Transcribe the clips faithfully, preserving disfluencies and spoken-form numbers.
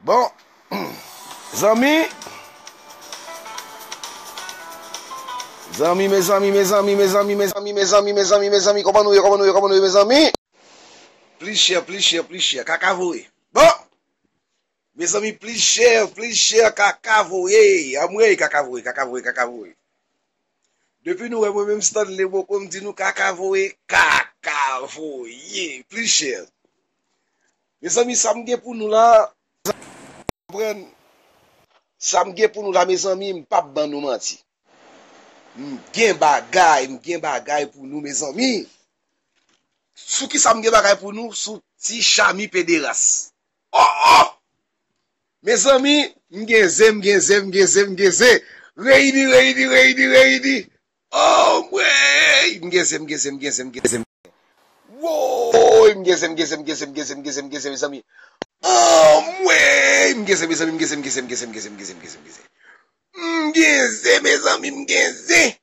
Bon, zanmi, zanmi, mezanmi, mezanmi, mezanmi, mezanmi, mezanmi, mezanmi, kòman nou ye, kòman nou ye, kòman nou ye, mezanmi? Plis chè, plis chè, plis chè, kaka voye. Bon, mezanmi, plis chè, plis chè, kaka voye. Anmwey, kaka voye, kaka voye, kaka voye. Depi nou wè mwen menm Stanley Boko, m di nou kaka voye, kaka voye. Plis chè. Mezanmi, sa m gen pou nou la, konprann? Sa m gen pou nou la, mezanmi, m p ap ban nou manti. M gen bagay, m gen bagay pou nou, mezanmi. Sou ki sa m gen bagay pou nou? Sou Ti Chami pederas. Oh, oh! Mezanmi, m gen zen, m gen zen, m gen zen, m gen zen. Reyini, reyini, reyini, reyini. Oh, mwen! M gen zen, m gen zen, m gen zen, m gen zen. Woy! M gen zen, m gen zen, m gen zen, m gen zen, m gen zen, mezanmi. Oh, mwen! M gen zen, mezanmi, m gen zen, m gen zen, m gen zen, m gen zen, m gen zen, m gen zen, m gen zen. M gen zen, mezanmi, m gen zen.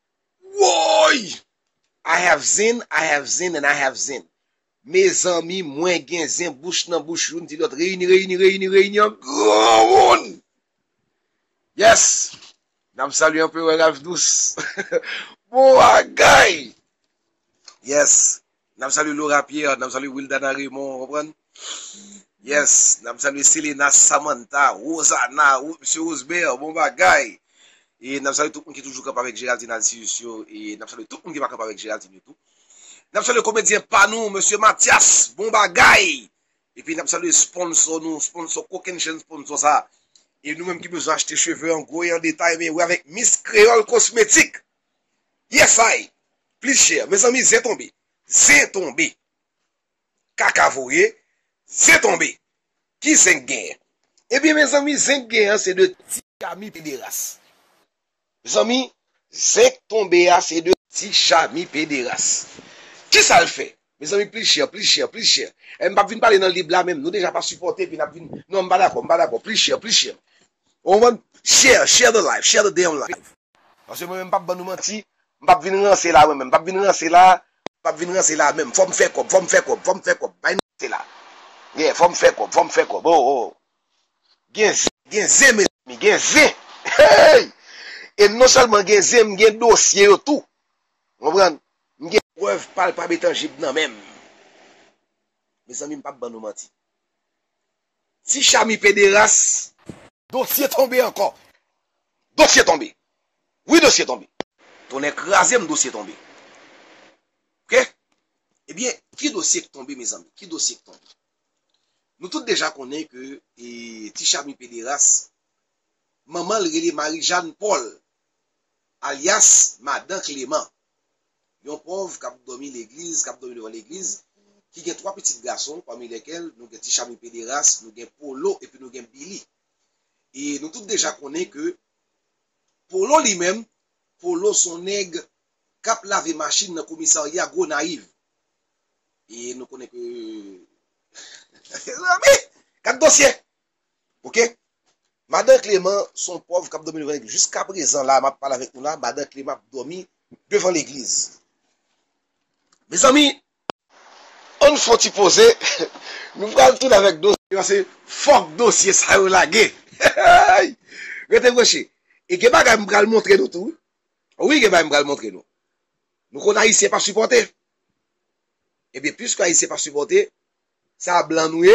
Woy! I have zen, I have zen, and I have zen. Mezanmi, mwen gen zen bouch nan bouch, youn di lòt, reyini, reyini, reyini, reyini, an granmoun. Yes! N ap salye Anperè Ralph Douce. Bon bagay! Yes! N ap salye Laura Pierre, n ap salye Wildana Raymond, konprann? Yes! N ap salye Selena, Samantha, Rosana, Ro-, Mesye Rosebert, bon bagay! E n ap salye tout moun ki toujou kanpe avèk Geraldine Alcius yo. E n ap salye tout moun ki pa kanpe avèk Geraldine yo tou. N ap salye komedyen pa nou, Mesye Mathias, bon bagay! Epi n ap salye sponsò nou, sponsò kokennchenn sponsò sa. E nou menm ki bezwen achte cheve an gwo e an detay, men wi avèk Miss Creole Cosmétique. Yes I. Plis chè. Mezanmi, zen tonbe. Zen tonbe. Kaka voye. Zen tonbe. Ki zen k genyen? Ebyen, mezanmi, zen k genyen an se de Ti Chami pederas. Mezanmi, zen k tonbe a se de Ti Chami pederas. Kisa l fè? Mezanmi, plis chè, plis chè, plis chè. E m p ap vin pale nan lib la menm. Nou deja pa sipòte, epi n ap vin. Non, m pa dakò, m pa dakò. Plis chè, plis chè. Ou konprann? Share, share the life, share the damn life. Paske mwen menm, m p ap ban nou manti, m p ap vin ranse la, mwen menm, m p ap vin ranse la, m p ap vin ranse la menm. Fò m fè kòb, fò m fè kòb, fò m fè kòb. Bay nou ranse la. Yeah, fò m fè kòb, fò m fè kòb. Oh, oh. Gen zen, gen zen, mezanmi, gen zen. Hey! E non sèlman gen zen, m gen dosye yo tou. Konprann? M gen prèv palpab e tanjib nan men m. Mezanmi, m p ap ban nou manti. Ti Chami pederas. Dosye tonbe ankò. Dosye tonbe. Wi, dosye tonbe. Tonnè kraze m, dosye tonbe. Oke? Ebyen, ki dosye k tonbe, mezanmi? Ki dosye k tonbe? Nou tout deja konnen ke, e, Ti Chami pederas, manman l rele Marie Jeanne Paul, alyas Madan Kleman. Yon pòv k ap dòmi legliz, k ap dòmi devan legliz, ki gen twa pitit gason, pami lèkèl nou gen Ti Chami pederas, nou gen Polo, epi nou gen Billy. E nou tout deja konnen ke Polo li menm, Polo se yon nèg k ap lave machin nan komisarya Gonayiv. E nou konnen ke, mezanmi, gad dosye! Oke? Madan Kleman se yon pòv k ap dòmi devan legliz. Jiska prezan la, m ap pale avèk nou la, Madan Kleman ap dòmi devan legliz. Mezanmi, ann fè yon ti poze. Nou pral tounen avèk dosye, paske fòk dosye sa yo lage. Rete branche. E gen bagay m pral montre nou tou, wi. Wi, gen bagay m pral montre nou. Nou konn Ayisyen pa sipòte. Ebyen, piske Ayisyen pa sipòte, sa blan nou ye,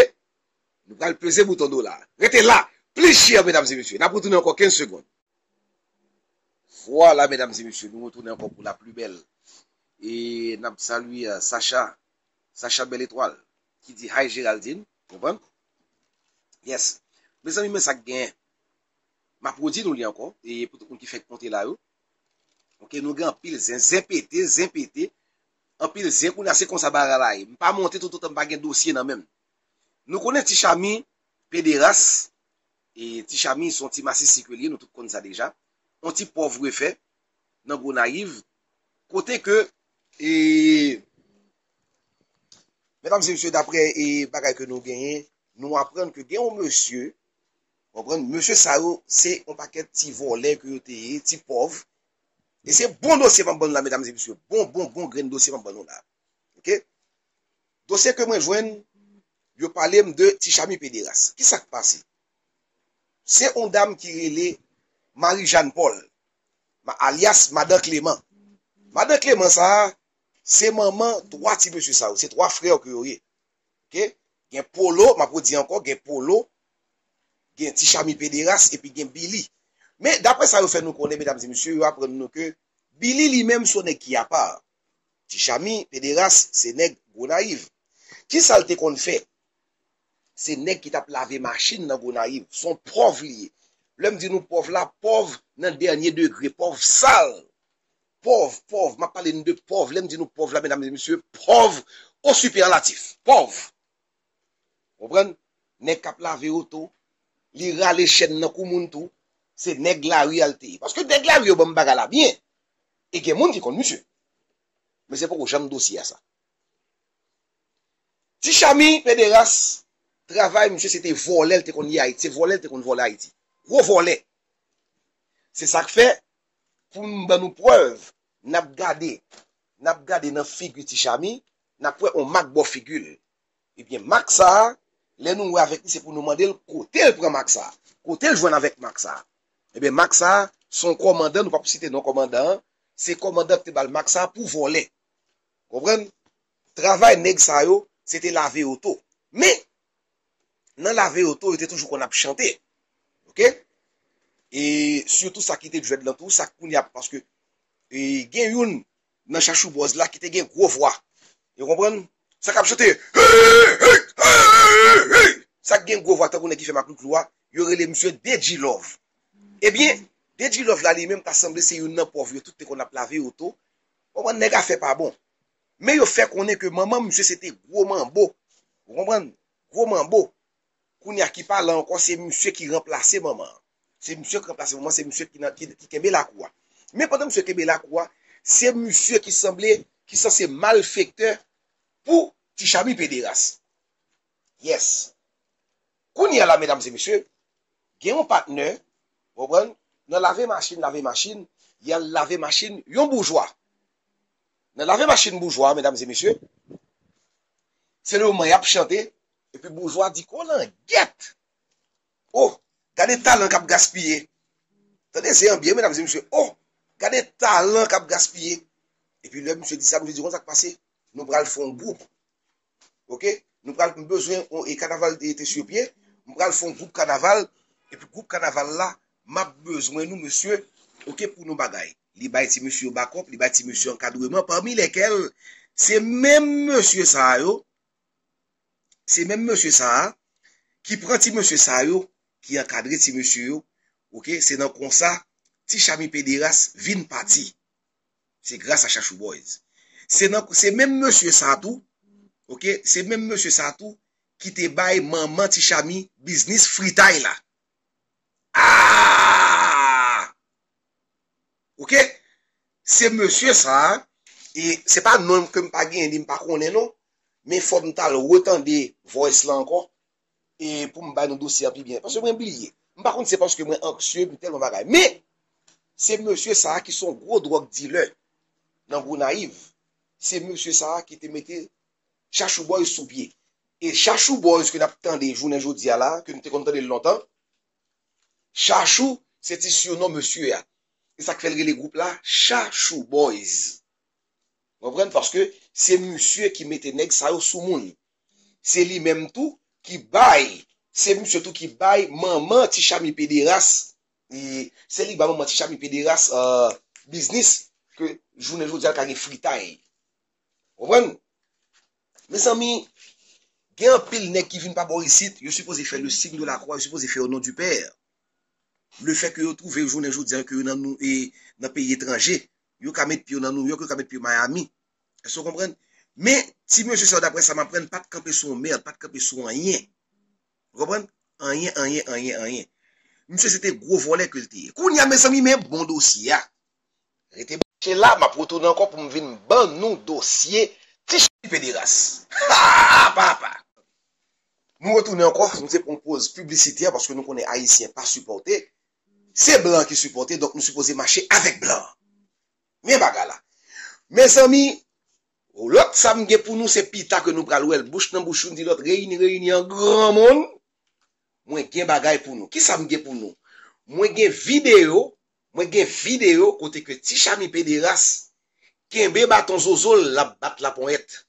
nou pral peze bouton dola. Rete la, plis chè, medam e mesye. N ap retounen ankò kenz segonn. Vwala, medam e mesye, nou retounen ankò pou la pli bèl. E n ap salye, euh, Sacha, Sacha Bèl Etwal, ki di, "Hi, Geraldine." Konprann? Yes. Mezanmi, men sa k genyen. M ap redi nou li ankò. E pou tout moun ki fèk monte la yo. Oke, nou gen anpil zen, zen pete, zen pete. Anpil zen, kounye a se konsa bagay la ye. M pa monte toutotan m pa gen dosye nan men m. Nou konnen Ti Chami, pederas, e Ti Chami se yon ti masisi ke li ye, nou tout konn sa deja. Yon ti pòv refè nan Gonayiv, kote ke, e, medam e mesye, daprè, e, bagay ke nou genyen, nou aprann ke gen yon mesye, konprann, mesye sa yo, se yon pakèt ti vòlè ke yo te ye, ti pòv, e se bon dosye m ap ban nou la, medam e mesye, bon, bon, bon grenn dosye m ap ban nou la. Oke? Dosye ke mwen jwenn, yo pale m de Ti Chami pederas. Kisa k pase? Se yon dam ki rele Marie Jeanne Paul, ma- alyas Madan Kleman. Madan Kleman sa a, se manman twa ti mesye sa yo, se twa frè yo ke yo ye. Ok? Gen Polo, m ap redi ankò, gen Polo, gen Ti Chami Pederas, epi gen Billy. Men, daprè sa yo fè nou konnen, medam e mesye, yo aprann nou ke Billy li menm se yon nèg ki apa. Ti Chami Pederas, se nèg Gonayiv. Kisa l te konn fè? Se nèg ki t ap lave machin nan Gonayiv. Se yon pòv li ye. Lè m di nou pòv la, pòv nan dènye degre, pòv sal. Pòv, pòv, m ap pale n de pòv. Lè m di nou pòv la, medam e mesye, pòv o sipèlatif. Pòv. Konprann? Nèg k ap lave oto, li rale chèn nan kou moun tou, se nèg lari a l te ye. Paske nèg lari yo ban m bagay la byen. E gen moun ki konn misye. Men se poko janm dosye a sa. Ti Chami Pederas, travay misye se te vòlè l te konn ye Ayiti, se vòlè l te konn vòlè Ayiti. Gwo vòlè. Se sa k fè, pou m ban nou prèv, n ap gade, n ap gade nan figi Ti Chami, n ap wè yon mak bò figi l. Ebyen, mak sa a, lè nou wè avèk li, se pou nou mande l kote l pran mak sa a, kote l jwenn avèk mak sa a. Ebyen, mak sa a, se yon kòmandan, nou p ap site non kòmandan an, se kòmandan ki te ba l mak sa a pou vòlè. Konprann? Travay nèg sa yo, se te lave oto. Men, nan lave oto, yo te toujou konn ap chante. Ok? E sitou sa ki te dread lan tou, sa kounye a, paske e, gen youn nan Chachou Boys la ki te gen gwo vwa. Yo konprann? Sa k ap chante, hey, hey, hey, hey. Sa k gen gwo vwa tankou nèg ki fè maklouklou a, yo rele misye Dedji Love. Ebyen, Dedji Love la li menm ta sanble se youn nan pòv yo tout te konn ap lave oto. Konprann nèg afè pa bon. Men yo fè konnen ke manman misye se te gwo manbo. Ou konprann? Gwo manbo. Kounye a ki pa la ankò, se misye ki ranplase manman an. Se misye ki ranplase manman an, se misye ki, nan, ki, ki kenbe lakou a. Men pandan misye kenbe lakou a, se misye ki sanble, ki sanse malfektè pou Ti Chami Pederas. Yes. Kounye a la, medam e mesye, gen yon patnè, w konprann, nan lave machin, lave machin, y al lave machin yon boujwa. Nan lave machin boujwa, medam e mesye, se le moman y ap chante, epi boujwa di, "Kolangyèt! Oh, gade talan k ap gaspiye!" Tande se an byen, medam e mesye. Oh, gade talan k ap gaspiye! Epi lè misye di sa, misye di, "Konn sa k pase? Nou pral fè yon gwoup." Ok? Nou pral, m bezwen yon, e kanaval te, te sou pye. M pral fè yon gwoup kanaval. Epi gwoup kanaval la, m ap bezwen nou, mesye. Ok, pou nou bagay. Li bay ti mesye yo bakòp, li bay ti mesye ankadreman, pami lèkèl se menm mesye sa yo, se menm mesye sa a, ki pran ti mesye sa yo, ki ankadre ti mesye yo. Ok, se nan konsa, Ti Chami Pederas vin pati. Se gras a Chachou Boys. Se nan, se menm mesye sa tou, ok, se menm mesye sa tou ki te bay manman Ti Chami biznis fritay la. Ah! Ok? Se mesye sa a, e se pa non ke m pa genyen li, m pa konnen non, men fò m t al retande voice la ankò, e pou m bay nou dosye a pi byen. Paske mwen bliye. M pa konn se paske mwen anksye, m tèlman bagay. Men, se mesye sa a ki se yon gwo drug dealer nan Gonayiv. Se mesye sa a ki te mete Chachou Boys sou pye. E Chachou Boys ke n ap tande jounen jodi a la, ke nou te konn tande l lontan, Chachou, se ti sinon mesye a. E sa k fè l rele gwoup la Chachou Boys. Konprann? Paske se misye ki mete nèg sa yo sou moun. Se li menm tou ki bay, se misye tou ki bay manman Ti Chami Pederas, e se li ki bay manman Ti Chami Pederas, euh, biznis ke jounen jodi a l ka gen fritay. Konprann? Mezanmi, gen anpil nèg ki vin pa bò isit, yo sipoze fè le signe de la croix, yo sipoze fè au nom du Père. Le fait que yo twouve yo jounen jodi a ke yo nan nou, e, nan peyi etranje, yo ka met pye yo nan New York, yo ka met pye yo Miami. Èske w konprann? Men, ti mesye sa yo, daprè sa m aprann, pa t kanpe sou yon mèd, pa t kanpe sou anyen. Ou konprann? Anyen, anyen, anyen, anyen. Misye se te gwo vòlè ke l te ye. Kounye a, mezanmi, men bon dosye a. Rete branche la, m ap retounen ankò pou m vin ban nou dosye Ti Chami Pederas. Ha! Papa! Nou retounen ankò, nou te pran yon poz piblisitè paske nou konnen Ayisyen pa sipòte. Se blan ki sipòte, donk nou sipoze mache avèk blan. Men bagay la. Mezanmi, lòt sa m gen pou nou, se pita ke nou pral wè l. Bouch nan bouch, youn di lòt, reyini, reyini an granmoun. Mwen gen bagay pou nou. Kisa m gen pou nou? Mwen gen videyo, mwen gen videyo kote ke Ti Chami pederas kenbe baton zozo l, l ap bat laponyèt.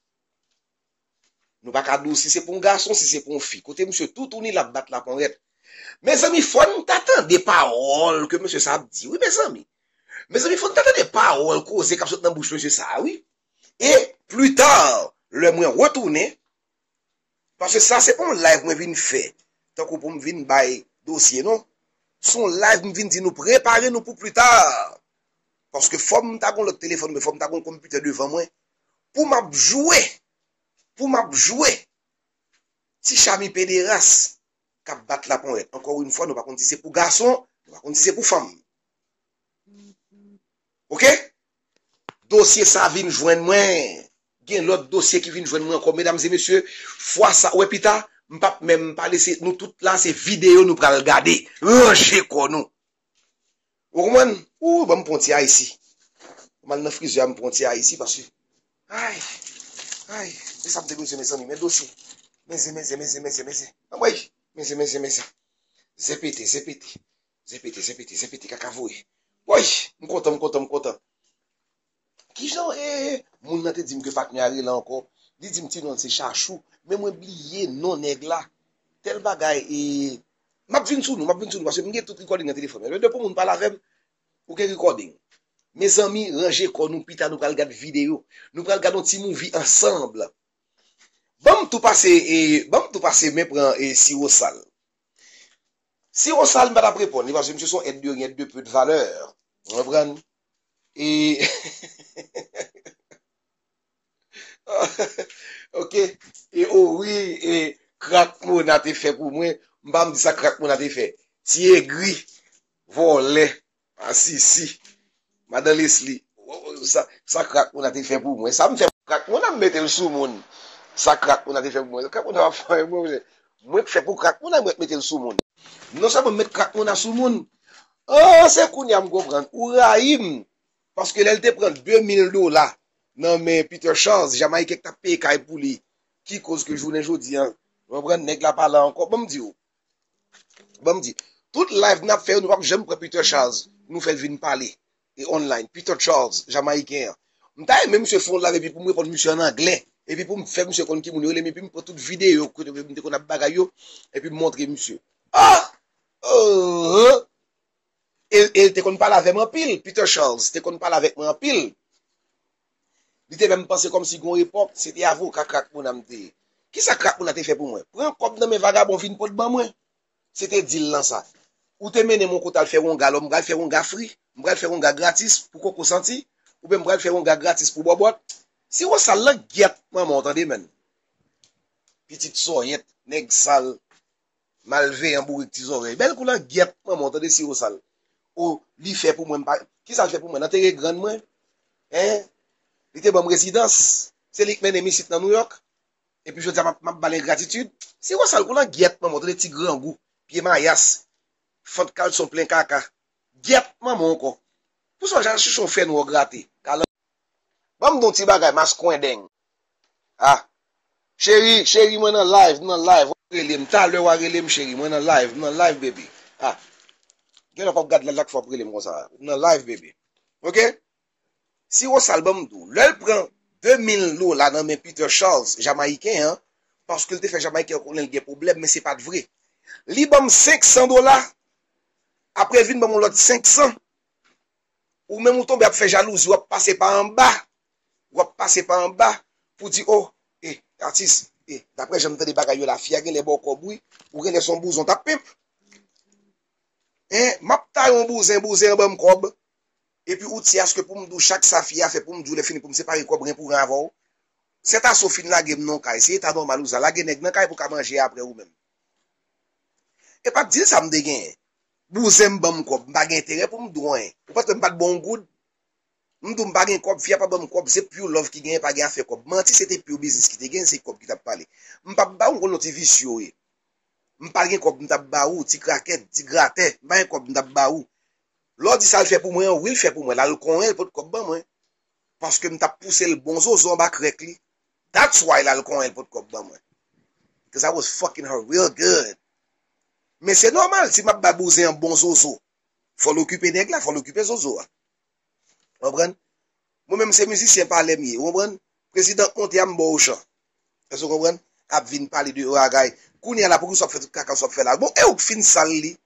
Nou pa ka di w si se pou yon gason, si se pou yon fi. Kote misye toutouni l ap bat laponyèt. Mezanmi, fò n ta tande pawòl ke mesye sa ap di, wi, mezanmi. Mezanmi, fò n ta tande pawòl koze k ap sot nan bouch mesye sa, wi. E pli ta, lè mwen retounen, paske sa se pa yon live mwen vin fè, tankou pou m vin bay dosye, non. Se yon live m vin di nou prepare nou pou pli ta. Paske fò m ta gon lòt telefòn, men fò m ta gon konpitè devan mwen. Pou m ap jwe, pou m ap jwe Ti Chami pederas k ap bat laponyèt. Ankò yon fwa, nou pa konn si se pou gason, nou pa konn si se pou fanm. Oke? Dosye sa vin jwenn mwen. Gen lòt dosye ki vin jwenn mwen ankò. Medam e mesye, fwa sa, w wè pita, m p ap menm pale, se, nou tout la, se videyo nou pral gade. Ranje kò nou. Ou konprann? Ou, ban m pran ti ayisi. M al nan frizè a, m pran ti ayisi, paske, ay, ay, se sa m te bezwen, mezanmi, men dosye. Mezanmi, mezanmi, mezanmi, mezanmi. Anmwey, mezanmi, mezanmi, mezanmi. Zepete, zepete. Zepete, zepete, zepete, kaka voye. Woy, m kontan, m kontan, m kontan. Kijan, e, moun nan te di m ke patnè a rele ankò? Li di m ti non l se Chachou, men mwen bliye non nèg la. Tèl bagay, e, m ap vin sou nou, m ap vin sou nou, paske m gen tout recording nan telefòn mwen. Depi yon moun pale avè m, ou gen recording. Mezanmi, ranje kò nou, pita nou pral gad videyo. Nou pral gad yon ti movie ansanm. Ban m tou pase, e, ban m tou pase men pran, e, siwo sal. Siwo sal, m pa t ap reponn li, paske misye se yon être de rien, être de peu de valeur. Ou konprann? E, oke. E, o wi, e, krak Mona te fè pou mwen. M pa m di sa krak Mona te fè. Ti egri, vòlè, masisi. Madan Leslie, sa, sa krak Mona te fè pou mwen. Sa m fè krak Mona, m mete l sou moun. Sa krak Mona te fè pou mwen. Krak Mona pa fè mwen, mwen k fè pou krak Mona, mwen k mete l sou moun. Non sèlman m met krak Mona sou moun. Oh, se kounye a m konprann. Ou rayi m. Paske lè l te pran de mil dola nan men Peter Charles, Jamayiken k t ap peye kay pou li, ki koz ke jounen jodi a, ou konprann, nèg la pa la ankò. Ban m di w. Ban m di. Tout live n ap fè yo, nou p ap janm pran Peter Charles. Nou fè l vin pale. E online. Peter Charles, Jamayiken an. M ta renmen misye fè yon live epi pou m reponn misye an anglè. Epi pou m fè misye konn ki moun yo rele m. Epi m pran tout videyo kote m te konn ap bagay yo. Epi m montre misye. Ah! Oh! E, e l te konn pale avè m anpil. Peter Charles te konn pale avèk mwen anpil. Li te fè m panse kòmsi gon epòk, se te avoka krak Mona m te ye. Kisa krak Mona te fè pou mwen? Pran kòb nan men vagabon vin pot ban mwen. Se te dil lan sa. Ou te mennen m yon kote al fè wonga, alò m pral fè wonga fri, m pral fè wonga gratis pou koko santi, oubyen m pral fè wonga gratis pou bòbòt. Siwo sal lan gyèt manman w tande, menn. Pitit sòyèt, nèg sal, malveyan, bourik ti zòrèy. Bèl kou langyèt manman w tande, siwo sal. O, li fè pou mwen, m pa, kisa l fè pou mwen? L antere grann mwen? Hein? Li te ban m rezidans. Se li k mennen m isit nan Nouyòk. Epi jodi a m ap, m ap ba l engratitid. Siwo sal kou langyèt manman w tande, ti grangou, pye mayas, fant kalson plen kaka. Gyèt manman w ankò. Pou sa w ja chèche yon fènwa w grate. Kalan. Ban m di w ti bagay, maskwendeng. Ah. Cheri, cheri, mwen nan live, m nan live. W ap rele m talè, w a rele m, cheri. Mwen nan live, m nan live, baby. Ah. Gen lè w p ap gad live la, k fè w ap rele m konsa. M nan live, baby. Oke? Siwo sal, ban m di w. Lè l pran de mil dola nan men Peter Charles, Jamayiken an, paske l te fè Jamayiken an konnen l gen pwoblèm, men se pa t vre. Li ban m senk san dola, apre l vin ban m yon lòt senk san. Ou menm ou tonbe ap fè jalouzi, w ap pase pa anba. W ap pase pa anba pou di, oh, e, atis, e, daprè jan m tande bagay yo la, fi a genlè ba w kòb, wi. Ou genlè se yon bouzon t ap pimp. Hein, m ap ta yon bouzen, bouzen an ban m kòb. Epi ou ti aske pou m di w chak sa fi a fè pou m di w lè fini pou m separe kòb ren pou ren avè w. Sètaso fin lage m nan yon kay, se eta nòmal ou sa, lage nèg nan kay pou ka manje apre ou menm. E pa t dil sa m te genyen. Bouzen m ban m kòb, m pa gen enterè pou m di w anyen. Ou panse m pa t ba w yon goud? M di w m pa gen kòb, fi a pa ban m kòb, se pure love ki genyen, pa gen afè kòb. Manti, se te pure biznis ki te genyen, se kòb ki t ap pale. M p ap ba w, m konn yon ti visye w ye. M pa gen kòb, m t ap ba ou, ti krakèt, ti gratè, m pa gen kòb, m t ap ba ou. Lè w di sa l fè pou mwen an, wi, l fè pou mwen. L al konyen, l pot kòb ban mwen. Paske m t ap pouse l bon zozo anba krèk li. That's why l al konyen, l pot kòb ban mwen. Because I was fucking her real good. Men se nòmal, si m ap bay bouzen an bon zozo, fò l okipe nèg la, fò l okipe zozo a. Konprann? Mwen menm se mizisyen palè m ye, ou konprann? Prezidan k monte a m ba w chan. Èske w konprann? Ap vin pale de bagay. Kounye a la, poukisa w ap fè tout kaka sa w ap fè la? Bon, e ou k fin sal li.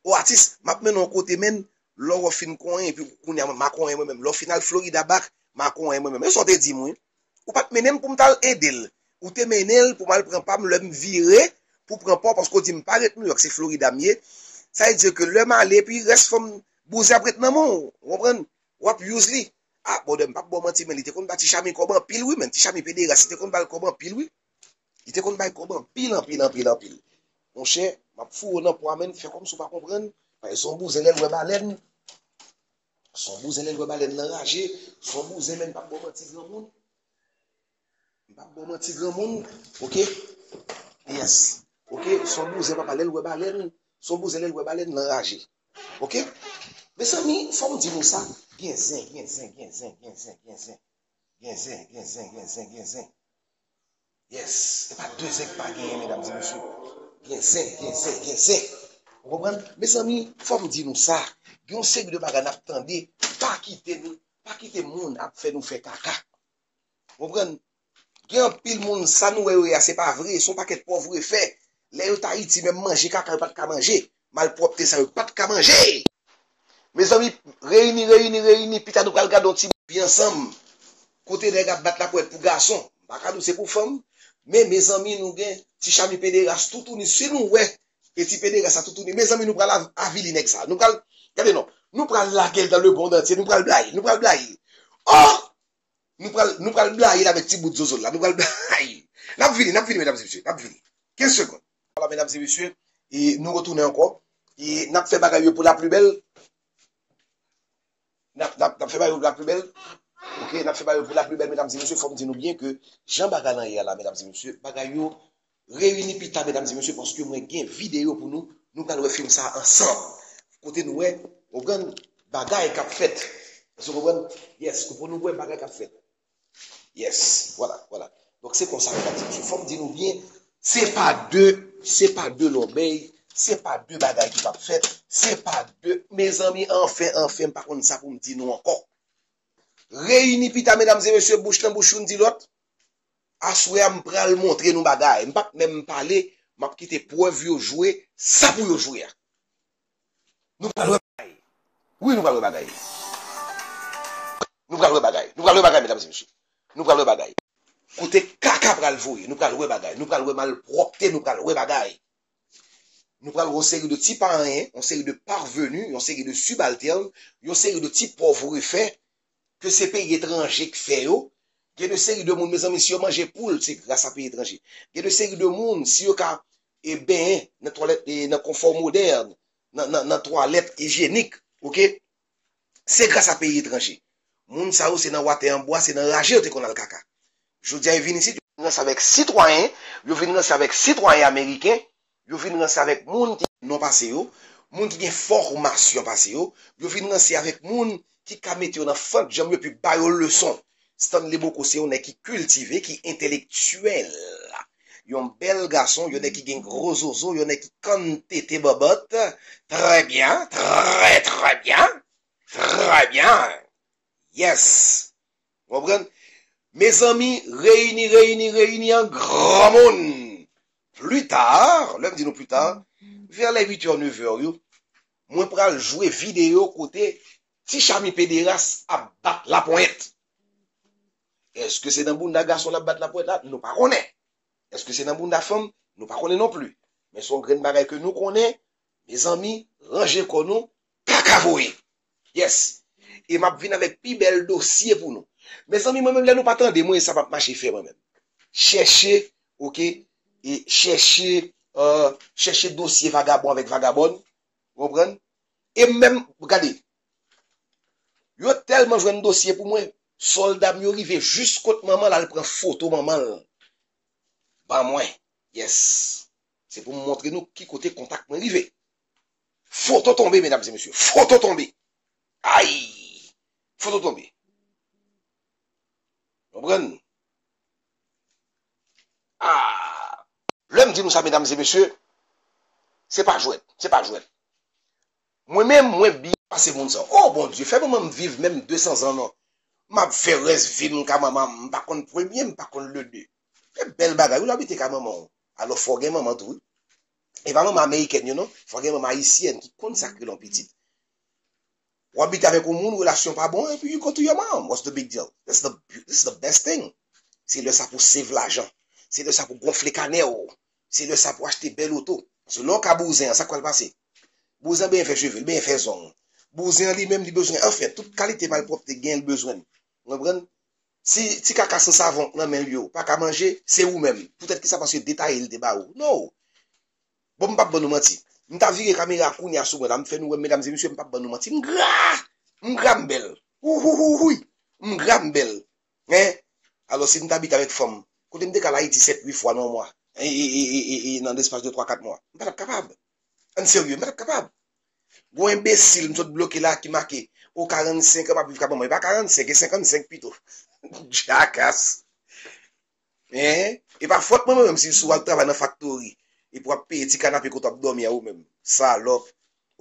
O atis, m ap mennen w kote menn, lè w fin konyen, epi kounye a mwen, m a konyen mwen menm. Lè w fin al Florida back, m a konyen mwen menm. E sa w te di m, wi. Ou pa t mennen m pou m t al ede l. Ou te mennen l pou m al pran pa m, lè m vire pou pran pa w, paske w di m pa ret Nouyòk, se Florida m ye. Sa vle di ke lè m ale, epi rès fanm bouzen ap ret nan men w, ou konprann? W ap use li. Ah, brother, m p ap ba w manti, men li te konn ba Ti Chami kòb anpil, wi, men Ti Chami pederas, li te konn ba l kòb anpil, wi. Li te konn bay kòb anpil, anpil, anpil, anpil. Monchè, m ap foure w nan pwa, men fè kòmsi w pa konprann. Paske se yon bouzen lè l wè balèn. Se yon bouzen lè l wè balèn nan raje. Se yon bouzen, men m p ap ba w manti, granmoun. M p ap ba w manti, granmoun. Oke? Yes. Oke? Se yon bouzen, papa, lè l wè balèn. Se yon bouzen, lè l wè balèn nan raje. Oke? Mezanmi, fò m di nou sa. Gen zen, gen zen, gen zen, gen zen, gen zen. Gen zen, gen zen, gen zen, gen zen. Yes. Se pa de zen k pa genyen, medam e mesye. Gen zen, gen zen, gen zen. Ou konprann? Mezanmi, fò m di nou sa. Gen yon seri de bagay n ap tande. Pa kite nou, pa kite moun ap fè nou fè kaka. Konprann? Gen anpil moun, sa nou wè yo ye a, se pa vre, se yon pakèt pòv refè. Lè yo t Ayiti, menm manje kaka, yo pa t ka manje. Malpwòpte sa, yo pa t ka manje. Mezanmi, reyini, reyini, reyini, pita nou pral gade yon ti vi ansanm. Kote nèg ap bat lapwèt pou gason. M pa ka di w se pou fanm. Men, mezanmi, nou gen Ti Chami pederas toutouni. Si nou wè, e ti pederas sa toutouni. Mezanmi, nou pral av-, avili nèg sa. Nou pral, gade non, nou pral lage l dans le monde entier. Nou pral blayi, nou pral blayi. Oh! Nou pral, nou pral blayi l avèk ti bout zozo l la. Nou pral blayi. N ap vini, n ap vini, medam e mesye. N ap vini. Kenz segonn. Vwala, medam e mesye. E nou retounen ankò. E n ap fè bagay yo pou la pli bèl. N ap, n ap, n ap fè bagay yo pou la pli bèl. Oke, n ap fè bagay yo pou la pli bèl, medam e mesye. Fò m di nou byen ke jan bagay lan ye a la, medam e mesye, bagay yo reyini pita, medam e mesye, paske mwen gen videyo pou nou. Nou pral wè fim sa a ansanm. Kote nou wè, ou konprann, bagay k ap fèt. Èske w konprann? Yes, pou nou wè bagay k ap fèt. Yes, vwala, vwala. Donk, se konsa, medam e mesye. Fò m di nou byen, se pa de, se pa de lòbèy, se pa de bagay ki p ap fèt, se pa de, mezanmi, anfen, anfen, m pa konn sa pou m di nou ankò. Reyini pita, medam e mesye, bouch nan bouch youn di lòt. Aswè a, m pral montre nou bagay. M p ap menm pale, m ap kite prèv yo jwe sa pou yo jwe a. Nou pral wè bagay. Wi, nou pral wè bagay. Nou pral wè bagay. Nou pral wè bagay, medam e mesye. Nou pral wè bagay. Kote kaka pral voye, nou pral wè bagay. Nou pral wè malpwòpte, nou pral wè bagay. Nou pral wè yon seri de ti payen, yon seri de parvenu, yon seri de sibaltèn, yon seri de ti pòv refè ke se peyi etranje k fè yo. Gen de seri de moun, mezanmi, si yo manje poul, se gras a peyi etranje. Gen de seri de moun, si yo ka, e, benyen nan twalèt, e, nan konfò modèn, nan, nan, nan twalèt ijyenik, oke? Se gras a peyi etranje. Moun sa yo, se nan watè an bwa, se nan raje yo te konn al kaka. Jodi a, yo vin isit, yo vin ranse avèk sitwayen, yo vin ranse avèk sitwayen ameriken, yo vin ranse avèk moun ki gen non pase yo, moun ki gen fòmasyon pase yo, yo vin ranse avèk moun ki ka mete yo nan fannjanm yo epi ba yo leson. Stanley Bocco se yon nèg ki kiltive, ki entelektyèl. Yon bèl gason, yon nèg ki gen gwo zozo, yon nèg ki konn tete bòbòt. Trè byen, trè, trè byen, trè byen. Yes. Ou konprann? Mezanmi, reyini, reyini, reyini an granmoun. Pli ta, lè m di nou pli ta, vè lè uit è, nèf è yo, mwen pral jwe videyo kote Ti Chami pederas ap bat laponyèt. Èske se nan bounda gason l ap bat laponyèt la? Nou pa konnen. Èske se nan bounda fanm? Nou pa konnen non pli. Men se yon grenn bagay ke nou konnen, mezanmi, ranje kò nou, kaka voye. Yes. E m ap vin avèk pi bèl dosye pou nou. Mezanmi, mwen menm, lè nou pa tande mwen, e sa m ap mache fè mwen menm. Chèche, oke, e chèche, euh, chèche dosye vagabon avèk vagabòn. Ou konprann? E m menm, gade, yo tèlman jwenn dosye pou mwen, sòlda m yo rive jis kot manman l, al pran foto manman l ban mwen. Yes. Se pou m montre nou ki kote kontak mwen rive. Foto tonbe, medam e mesye. Foto tonbe. Ay! Foto tonbe. Konprann? Ah! Lè m di nou sa, medam e mesye, Se pa jwèt, se pa jwèt. Mwen menm, mwen byen pase moun sa. Oh Bondye, fè manman m viv menm de san zan non. M ap fè rès vi m ka manman m, m pa konn premye, m pa konn le de. Se bèl bagay wi lè w abite ka manman w. Alò fò w gen manman tou wi. E pa manman amerikèn yo non, fò w gen manman ayisyèn ki konn sa k rele yon pitit. W abite avèk yon moun, relasyon pa bon, epi you go to your mom. What's the big deal? That's the, that's the best thing. Se lè sa pou save lajan. Se lè sa pou gonfle kanè w. Se lè sa pou achte bèl oto. Paske lè w ka bouzen an, sa k pral pase? Bouzen an benyen fè cheve, l benyen fè zong. Bouzen an li menm, li bezwen, anfen, tout kalite malpwòpte gen, l bezwen l. Ou konprann? Si ti kaka san savon k nan men l yo pa ka manje, se ou menm. Poutèt ki sa? Paske detaye l te ba ou. No! Bon, m p ap ban nou manti. M ta vire kamera kounye a sou mwen la, m fè nou wè, medam e mesye, m p ap ban nou manti. M gra! M gra m bèl. Ouhouhouhouy! M gra m bèl. Hein? Alò, si m t abite avèk fanm, kote m te ka al Ayiti sèt, uit fwa nan yon mwa, e, e, e, e, e, e, nan lespas de twa, kat mwa, m pa t ap kapab. Ann serye, m pa t ap kapab. Gon enbesil m sot bloke la ki make, o karannsenk an m ap viv ka manman. E pa karannsenk, e senkannsenk pito. Jakas. Hein? E pa fòt mwen menm si w al travay nan faktori, epi w ap peye ti kanape kote w ap dòmi a ou menm. Salòp.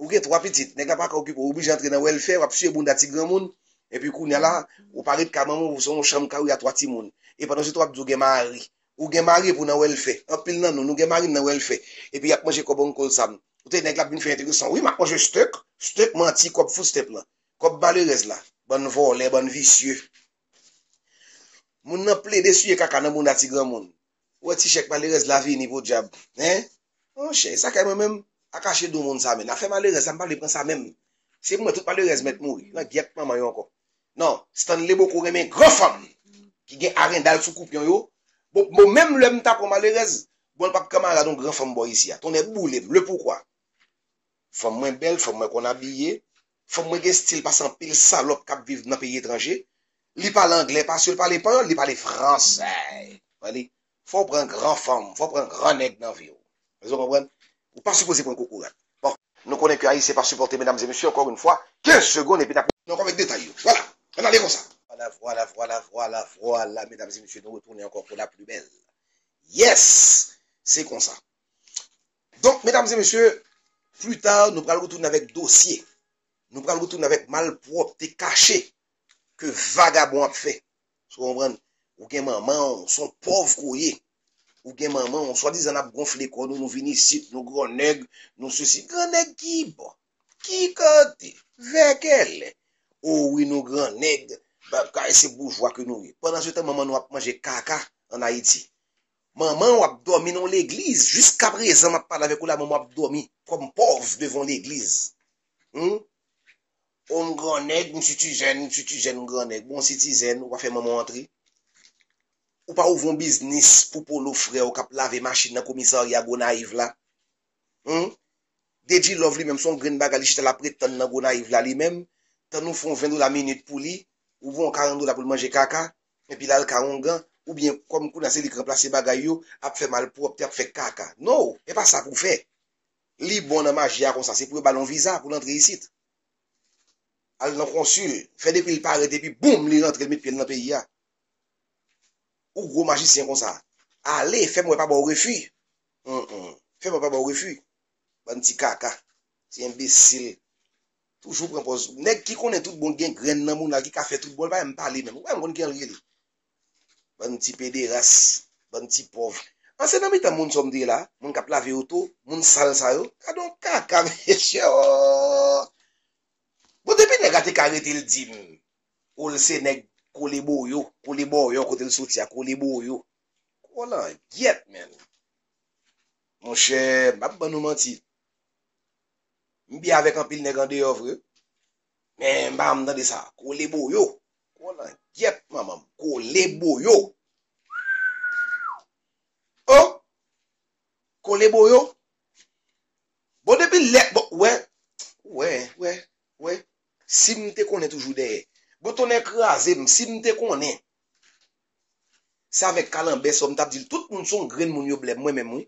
Ou gen twa pitit, nèg la pa ka okipe w, ou blije antre nan wèlfè, w ap siye bounda ti granmoun, epi kounye a la, ou pa ret ka manman w, ou se yon chanm kay, ou a twa timoun. E pandan se tan w ap di w gen mari. Ou gen mari epi w nan wèlfè. Anpil nan nou, nou gen mari n nan wèlfè. Epi y ap manje kòb Uncle Sam. Ou te nèg la ap vin fè enteresan. Wi, m ap manje stèk. Stèk manti, kòb food stamp lan. Kòb malerèz la. Bann vòlè, bann visye. Moun nan plede siye kaka nan bounda ti granmoun. Ou wè ti chèk malerèz la vini podyab. Hein? Monchè, sa kay mwen menm, a kache do moun sa menm. Afè malerèz la, m pa vle pran sa menm. Se pou mwen tout malerèz mèt mouri. Nan gyèt manman yo ankò. Non, Stanley Boko renmen gran fanm ki gen arendal sou koupyon yo. Bon, bon, menm lè m ta pran malerèz, bon, l p ap kanmarad yon gran fanm bò isi a. Tonnè boule m, le poukwa? Fanm mwen bèl, fanm mwen konn abiye, fanm mwen gen stil pase anpil salòp k ap viv nan peyi etranje. Li pale anglè, pase l pale panyòl, li pale fransè. Wè li, fò w pran gran fanm, fò w pran gran nèg nan vi w. Èske w konprann? Ou pa sipoze pran kokorat. Bon, nou konnen ke Ayisyen pa sipòte, medam e mesye, ankò yon fwa, kenz segonn epi n ap vin ankò avèk detay yo. Vwala, ann ale konsa. Vwala, vwala, vwala, vwala, vwala, medam e mesye, nou retounen ankò pou la pli bèl. Yes! Se konsa. Donk, medam e mesye, pli ta, nou pral retounen avèk dosye. Nou pral retounen avèk malpwòpte kache ke vagabon ap fè. Èske w konprann? Ou gen manman w, se yon pòv ke w ye. Ou gen manman w, swadizan n ap gonfle kò nou, nou vin isit, nou grannèg, nou sesi. Grannèg ki bò? Ki kote? Vè kèlè? O wi, nou grannèg, bagay se boujwa ke nou ye. Pandan se tan, manman nou ap manje kaka ann Ayiti. Manman w ap dòmi nan yon legliz. Jiskaprezan, m ap pale avèk ou la, manman w ap dòmi kòm pòv devan yon legliz. Hum? O m grannèg, m sitizèn, m sitizèn, m grannèg. Bon, sitizèn, ou pa fè manman w antre. Ou pa ouvri yon biznis pou Polo frè w k ap lave machin nan komisarya Gonayiv la. Hum? Dedji Love li menm, se yon grenn bagay, li chita la pretann nan Gonayiv la li menm. Tann ou fè yon ven dola minit pou li, ou voye yon karant dola pou l manje kaka, epi l al ka ongan, oubyen kòm kounye a se li k ranplase bagay yo, ap fè malpwòpte, ap fè kaka. No, e pa sa pou w fè. Li bon nan maji a konsa, se pou yo ba l yon viza pou l antre isit. Al nan konsil, fè depi l parèt epi boum, li rantre, l met pye l nan peyi a. Ou gwo majisyen konsa. Ale, fè m wè pa ba w refi. Hum, hum. Fè m wè pa ba w refi. Bann ti kaka. Ti enbesil. Toujou pran pòz. Nèg ki konnen tout bon, gen grenn nan moun la, ki ka fè tout bon, l pa menm pale menm. Ou pa menm konn kijan l rele. Bann ti pederas, bann ti pòv. An se nan mitan moun sa w m te ye la, moun k ap lave oto, moun sal sa yo. Gade yon kaka, mesye, oh! Bon, depi nèg la te ka rete l di m, o l se nèg Kole Boyo, Kole Bòyò, kote l soti a, Kole Boyo. Kolangyèt, menn. Monchè, m p ap ban nou manti. M byen avèk anpil nèg andeyò vre. Men m pa janm tande sa. Kole Boyo. Kolangyèt manman m. Kole Boyo. Oh! Kole Boyo. Bon, depi lè, bon, wè, wè, wè, wè. Si m te konnen toujou dèyè. Bon, tonnè kraze m, si m te konnen. Se avèk kalanbè sa w m t ap di l, tout moun se yon grenn moun yo blè m, mwen menm, wi.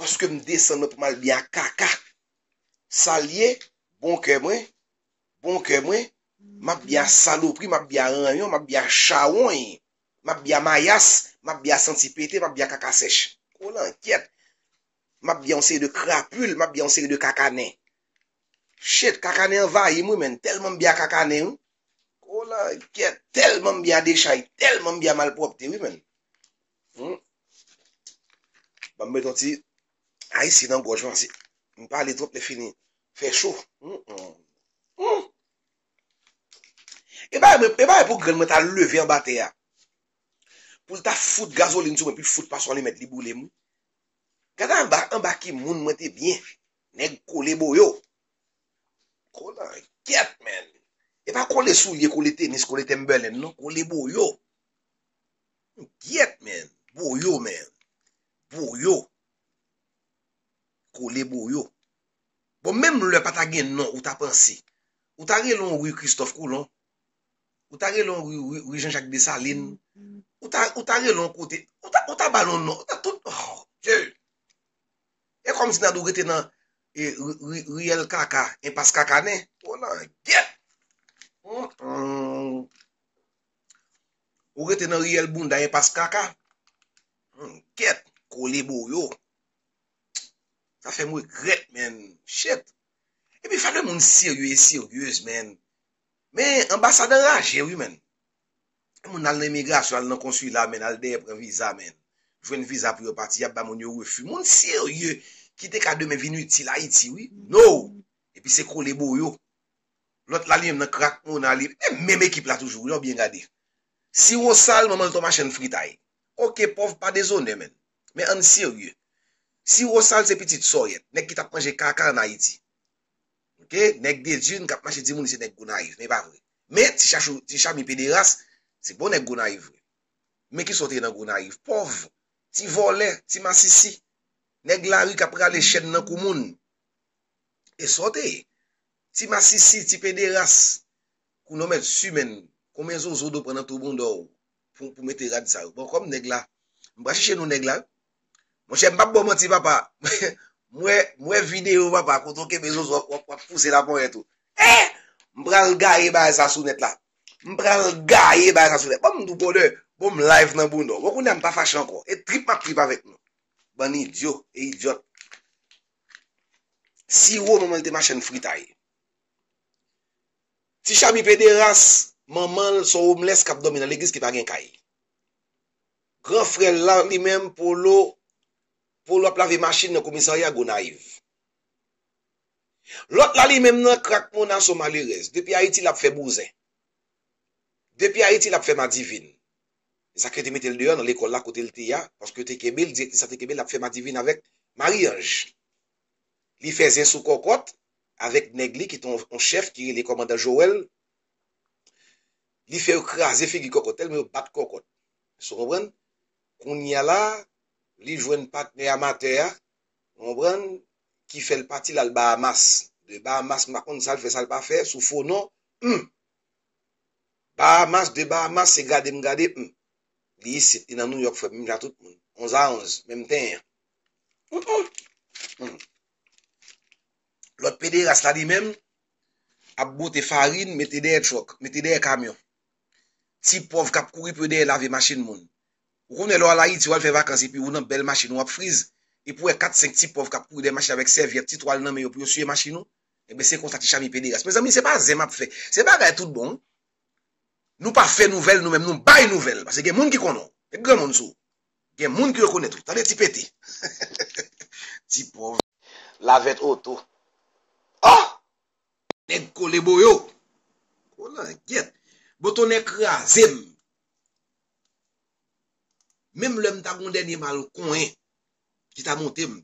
Paske m desann mwen pou m al byen ak kaka. Sa l ye, bon kè mwen, bon kè mwen, m ap byen ak salopri, m ap byen ak ranyon, m ap byen ak chawony, m ap byen ak mayas, m ap byen ak santi pete, m ap byen ak kaka sèch. Kolangyèt. M ap byen yon seri de krapil, m ap byen yon seri de kakanen. Shit, kakanen anvayi m wi, menn. Tèlman m byen a kakanen wi. Kolangyèt, tèlman m byen a dechay, tèlman m byen a malpwòpte wi, menn. Hmm. Ban m met yon ti ayisyen nan gòj mwen, se m pale twòp lè fini fè cho. Hmm, hmm. Hmm. E pa, e pa pou grann mwen ta leve anba tè a. Pou l ta fout gazolin sou mwen, pou l fout paswa li mèt li boule m. Gade anba, anba ki moun mwen te byen. Nèg kole boyo. Kolangyèt, menn. E pa kole soulye, kole tenis, kole Timberland, non. Kole boyo. Gyèt, menn. Boyo, menn. Boyo. Kole boyo. Bon, menm lè pa ta gen non, ou ta panse. Ou ta rele yon ri Christophe Coulon. Ou ta rele yon ri, ri, ri Jean-Jacques Dessalines. Ou ta, ou ta rele yon kote. Ou ta, ou ta ba l yon non. Ou ta tout. Oh, Dye. E kòmsi nan ou rete nan e, ri, ri, riyèl kaka, enpas kakanen. Kolangyèt. Hum, hum. Ou rete nan riyèl bounda, enpas kaka. Hum, gyèt. Kole boyo. Sa fè m regrèt, menn. Shit. Epi fale moun serye e seryez, menn. Men, anbasad anraje, wi, menn. Moun al nan imigrasyon, al nan konsila, menn, al dèyè pran viza, menn. Jwenn viza pou yo pati, y ap ba moun yo refi. Moun serye ki te ka demen vin itil Ayiti, wi. No! Epi se kole boyo. Lòt la, li menm nan krak mona, li, e menm ekip la toujou, wi, lè w byen gade. Siwo sal, manman l t on machann fritay. Oke, pòv pa dezonè, menn. Men ann serye. Siwo sal se pitit sòyèt, nèg ki t ap manje kaka ann Ayiti. Oke, nèg Dedin k ap mache di moun li se nèg Gonayiv, men e pa vre. Men ti chachou, ti chami pederas, se bon nèg Gonayiv vre. Men kisa w te ye nan Gonayiv? Pòv, ti vòlè, ti masisi, nèg lari k ap rale chèn nan kou moun. E sa w te ye? Ti masisi, ti pederas. Kounye w mèt si, menn, konbyen zozo w dwe pran nan tou bounda w pou, pou mete rad sa yo? Bon, kòm nèg la, m pral chèche non nèg la. Monchè, m p ap ba w manti, papa. M wè, m wè videyo, papa, kote w kenbe zozo w ap, w ap, w ap pouse laponyèt ou. Eh! M pral gaye bagay sa sou nèt la. M pral gaye bagay sa sou nèt. Bon, m di w, brother, bon, m live nan bounda w. Bon, kounye a m pa fache ankò. E trip m ap trip avèk nou. Bann idyo e idyòt. Siwo, manman l te machann fritay. Ti chami pederas, manman l se yon homeless k ap dòmi nan legliz ki pa gen kay. Gran frè l la, li menm, Polo, Polo ap lave machin nan komisarya Gonayiv. Lòt la, li menm, nan krak mona, se yon malerèz. Depi Ayiti, l ap fè bouzen. Depi Ayiti, l ap fè madivin. E sa k fè yo te mete l deyò nan lekòl la kote l te ye a, paske yo te kenbe l, direktris la te kenbe l, l ap fè madivin avèk Marie-Ange. Li fè zen sou kòkòt avèk nèg li ki te yon, yon chèf ki rele kòmandan Joël. Li fè yo kraze figi kòkòt, tèlman yo bat kòkòt. Sa w konprann? Kounye a la, li jwenn patnè amatè a, w konprann, ki fè l pati l al Bahamas. De Bahamas, m pa konn sa l fè, sa l pa fè, sou fo non. Hum! Bahamas, de Bahamas, se gade m gade, hum. Li isit, li nan Nouyòk, frè m, menm jan tout moun. Onz a onz, menm tenyen. Hum, hum. Hum. Lòt pederas la, li menm, ap bwote farin, mete dèyè truck, mete dèyè kamyon. Ti pòv k ap kouri pou yo dèyè lave machin moun. Ou konnen lè w al Ayiti, w al fè vakans, epi ou nan bèl machin, w ap friz, epi w wè kat senk ti pòv k ap kouri dèyè machin avèk sèvyèt, ti twal nan men yo pou yo siye machin ou. Enben, se konsa ti chami pederas. Mezanmi, se pa zen m ap fè. Se bagay tout bon. Nou pa fè nouvèl nou menm, nou bay nouvèl. Paske gen moun ki konnen w. Met granmoun sou ou. Gen moun ki rekonèt ou. Tande ti pete. Ti pòv. Lavèt oto. Oh! Nèg kole boyo. Kolangyèt. Bon, tonnè kraze m. Menm lè m ta gon dènye mal konyen ki ta monte m.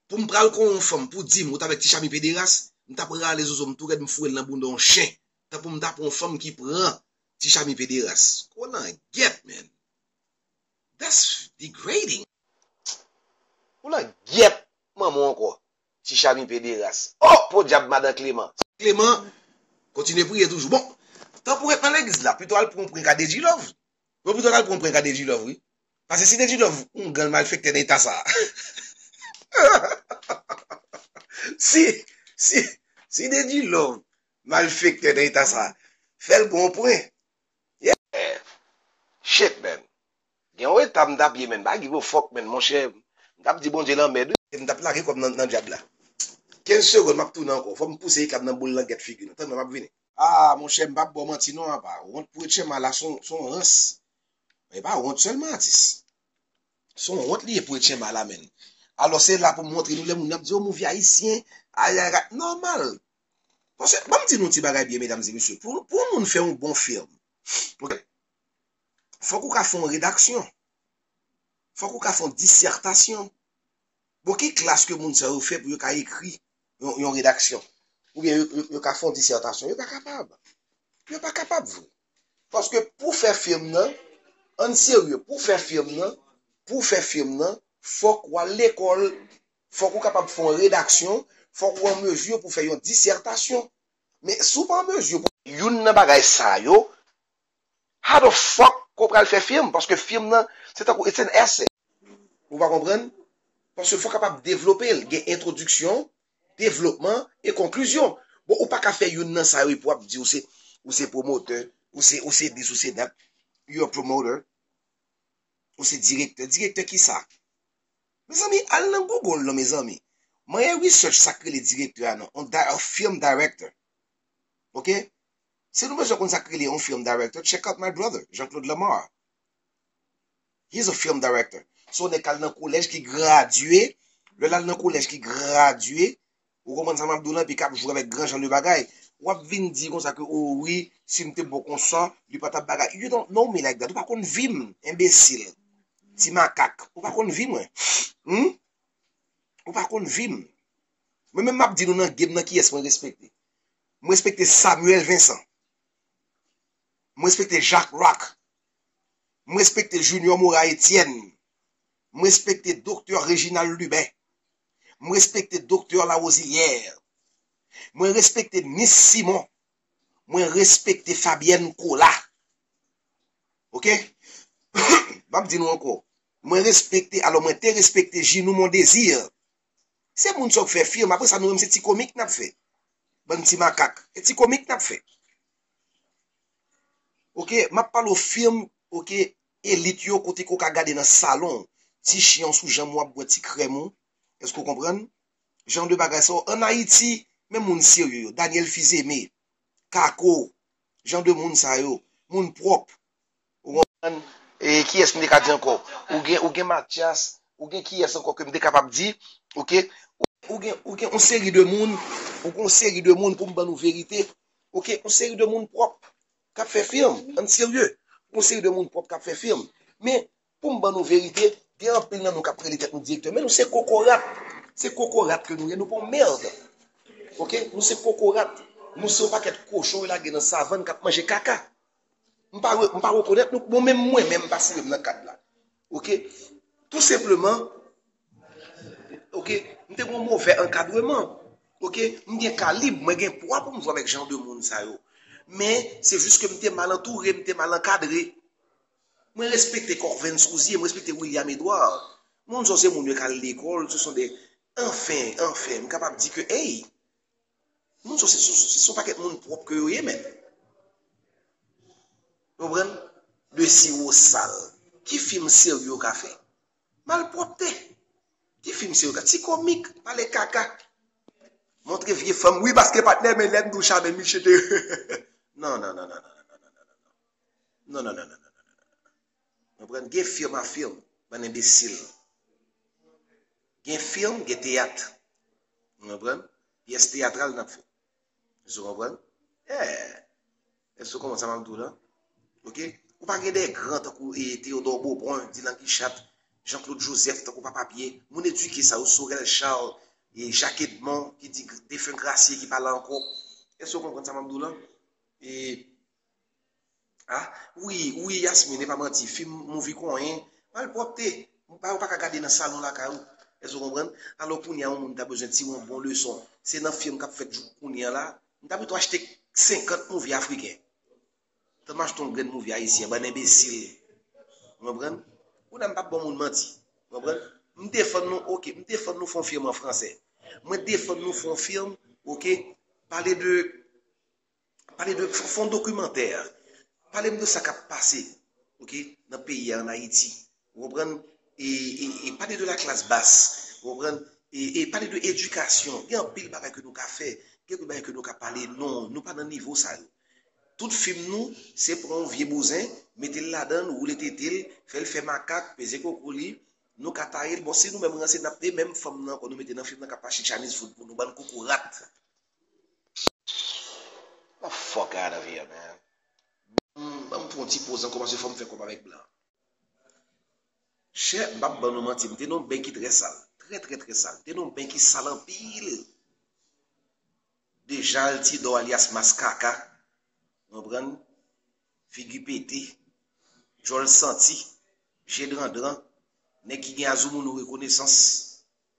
Pou m pral kon yon fanm pou di m ou t avèk ti chami pederas, m t ap rale zozo m tou rèd, m foure l nan bounda yon chen. Tankou m ta pran yon fanm ki pran ti chami pederas. Kolangyèt, man. That's degrading. Kolangyèt, manman w ankò. Ti chami pederas. Oh, podyab madan Kleman. Kleman, kontinye priye toujou. Bon, tanpou ret nan legliz la, pito al pran yon prank a Dedjilove. Yo pito al pran prank a Dedjilove, wi. Paske si Dedjilove, yon grann malfektè nan eta sa. Si, si, si Dedjilove, malfektè nan eta sa, fè l pran prank. Yeah. Shit, man. Gen yon eta m t ap ye, man. Bagay yo fòk, man, monchè. M t ap di Bondye lanmèd wi. M t ap lage kò m nan, nan djab la. Kenz segonn, m ap tounen ankò. Fò m pouse eklab nan boul langèt figi nou. Tann mwen, m ap vini. Ah, monchè, m p ap ba w manti non, apa. Wont pou Etchen Mala se yon, se yon rans. E pa wont sèlman, atis. Se yon wont li ye pou Etchen Mala, menn. Alò, se la pou m montre nou lè moun ap di, o, movie ayisyen, ay, ay, ay, nòmal. Paske, ban m di nou ti bagay byen, medam e mesye. Pou, pou yon moun fè yon bon fim, ok? Fòk ou ka fè yon redaksyon. Fòk ou ka fè yon disètasyon. Bon, ki klas ke moun sa yo fè pou yo ka ekri yon, yon redaksyon? Oubyen yo, yo, yo ka fè yon disètasyon? Yo pa kapab. Yo pa kapab vre. Paske pou fè fim nan, ann serye, pou fè fim nan, pou fè fim nan, fòk w al lekòl, fòk ou kapab fè yon redaksyon, fòk ou an mezi pou fè yon disètasyon. Men si w pa an mezi pou youn nan bagay sa yo, how the fuck ke w pral fè fim? Paske fim nan, se tankou, it's an essay. Ou pa konprann? Paske fò w kapab devlope l. Gen entwodiksyon, devlopman e konklizyon. Bon, ou pa ka fè youn nan sa yo epi w ap di ou se, ou se pwomotè, ou se, ou se dis, ou se dat. You a promoter. Ou se direktè. Direktè kisa? Mezanmi, al nan Google non, mezanmi. Mwen research sa k rele direktè a non. On di-, a film director. Ok? Si nou bezwen konn sa k rele on film director, check out my brother, Jean-Claude Lamar. He's a film director. Se yon nèg k al nan kolèj, ki gradye. Lè l al nan kolèj, ki gradye, ou konprann sa m ap di w lan, epi k ap jwe avèk gran jan de bagay. W ap vin di konsa ke, o wi, si m te bon konsa, li pa t ap bagay. You don't know me like that. Ou pa konn vi m, enbesil. Ti makak. Ou pa konn vi mwen. Hmm? Ou pa konn vi m. Mwen menm m ap di nou nan game nan kiyès mwen respekte. Mwen respekte Samuel Vincent. Mwen respekte Jacques Rock. Mwen respekte Junior Mora Etienne. Mwen respekte Doktè Reginald Lubin. Mwen respekte Doktè Larosilière. Mwen respekte Nice Simon. Mwen respekte Fabienne Colas. Ok? M ap di nou ankò. Mwen respekte, alò mwen te respekte Ginou Mondésir. Se moun sa yo k fè fim. Apre sa, nou menm se ti komik n ap fè. Bann ti makak. Se ti komik n ap fè. Ok, m ap pale w fim, ok, elit yo, kote ke w ka gade nan salon. Ti chen w sou janm w ap bwè ti krèm ou. Èske w konprann? Jan de bagay sa yo. Ann Ayiti, men moun serye yo. Daniel Fils-Aimé, Kako, jan de moun sa yo. Moun pwòp. Ou konprann? E kiyès m te ka di ankò? Ou gen, ou gen Mathias, ou gen kiyès ankò ke m te kapab di? Ok? Ou gen, ou gen yon seri de moun, ou gen yon seri de moun pou m ban nou verite. Ok? Yon seri de moun pwòp k ap fè fim, ann serye. Yon seri de moun pwòp k ap fè fim. Men, pou m ban nou verite, gen anpil nan nou k ap rele tèt nou direktè, men nou se kokorat. Se kokorat ke nou ye, nou pa yon mèd. Ok? Nou se kokorat. Nou se yon pakèt kochon yo lage nan savann k ap manje kaka. M pa re-, m pa rekonèt nou. Bon, menm mwen menm, m pa sere m nan kad la. Ok? Tou senpleman, ok, m te gen yon movè ankadreman. Ok? M gen kalib, mwen gen pwa pou m jwe avèk jan de moun sa yo. Men, se jis ke m te mal antoure, m te mal ankadre. Mwen respekte Corvens Rouzier, mwen respekte William Edouard. Moun sa se moun yo k al lekòl, se son de, anfen, anfen, m kapab di ke, ey, moun sa se, se, se, se yon pakèt moun pwòp ke yo ye, menn. Ou konprann? De siwo sal. Ki fim serye yo ka fè? Malpwòpte. Ki fim serye yo ka? Ti komik, pale kaka. Montre vye fanm. Wi, paske patnè, men lè m di w Charbel Miche te. Non, non, non, non, non, non, non, non, non, non. Non, non, non, non, non, non, non, non, non. Konprann? Gen fim a fim. Bann enbesil. Gen fim, gen teyat. Ou konprann? Pyès teyatral n ap fè. Èske w konprann? Yeah. Èske w konprann sa m ap di w la? Ok? Ou pa gen de gran tankou, e, Théodore Beaubrun, Dylan Guichard, Jean-Claude Joseph, tankou Papa Pyè, moun edike sa yo, Sorel Charles, e, Jacques Edmond, ki di defen Gracié ki pa la ankò. Èske w konprann sa m ap di w la? E, ah, wi, wi, Yasmine, e pa manti, fim, movie konyen, malpwòpte. Ou pa, ou pa ka gade nan salon lakay ou. Èske w konprann? Alò kounye a, yon moun ta bezwen tire yon bon leson. Se nan fim k ap fèt jouk kounye a la, m ta pito achte senkant movie afriken. Tan m achte yon grenn movie ayisyen, bann enbesil. Ou konprann? Kounye a m p ap ba yon moun manti. Ou konprann? M defann nou, ok, m defann nou fè yon fim an fransè. Mwen defann nou fè yon fim, ok, pale de, pale de, fè yon dokimantè. Pale m de sa k ap pase, ok, nan peyi a, ann Ayiti. Ou konprann? e, e, e pale de la classe basse, ou konprann? E, e pale de edikasyon. Gen anpil bagay ke nou ka fè, gen anpil bagay ke nou ka pale. Non, nou pa nan nivo sa yo. Tout fim nou, se pran yon vye bouzen, mete l ladan l, woule tete l, fè l fè makak, peze koko li, nou ka taye l. Bon, si nou menm ranse, n ap, e menm fanm nan ankò, nou mete nan fim nan k ap achte Chinese food pou nou, bann kokorat. The fuck out of here, man. Ban m, ban m pran yon ti poz ankò, paske fò m fè kòb avèk blan. Chè, m p ap ban nou manti, m te nan yon beny ki trè sal. Trè, trè, trè sal. M te nan yon beny ki sal anpil. Dejan Altidor alyas Mas Kaka. Ou konprann? Figi pete. Djòl santi. Je drandran. Nèg ki gen azoumounou rekonesans.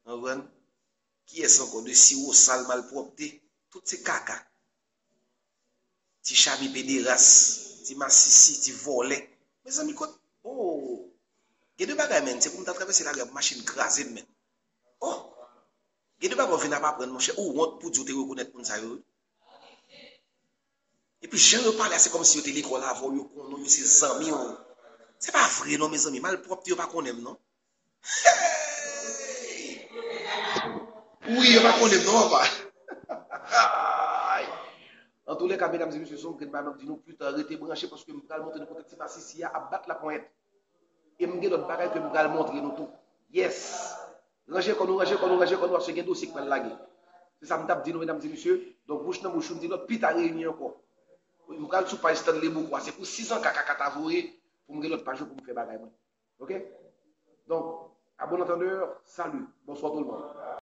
Ou konprann? Kiyès ankò? De siwo sal, malpwòpte. Tout se kaka. Ti chami pederas, ti masisi, ti vòlè. Mezanmi, kot? Oh! Gen de bagay, menn. Se pou m ta travèse lari a pou machin kraze m, menn. Oh! Gen de bagay w vin ap aprann, monchè. Ou wont pou di w te rekonèt moun sa yo, wi. Epi jan yo pale a, se kòmsi yo te lekòl avè w, yo konnen w, yo se zanmi w. Se pa vre non, mezanmi. Malpwòpte yo pa konnen m non. Hey! Wi, yo pa konnen m non, papa. Antoulèka, medam e mesye, se yon grenn bagay m ap di nou pita, rete branche paske m pral montre nou kote ti masisi a ap bat laponyèt. E m gen lòt bagay ke m pral montre nou tou. Yes! Ranje kò nou, ranje kò nou, ranje kò nou, paske gen dosye k pral lage. Se sa m t ap di nou, medam e mesye. Donk, bouch nan bouch, youn di lòt, pita reyini ankò. M pral sou paj Stanley Boucou a, se pou sizanka kaka ta voye, pou m gen lòt paj yo pou m fè bagay mwen. Ok? Donk, à bon entendeur, salut. Bonsoir tout le monde.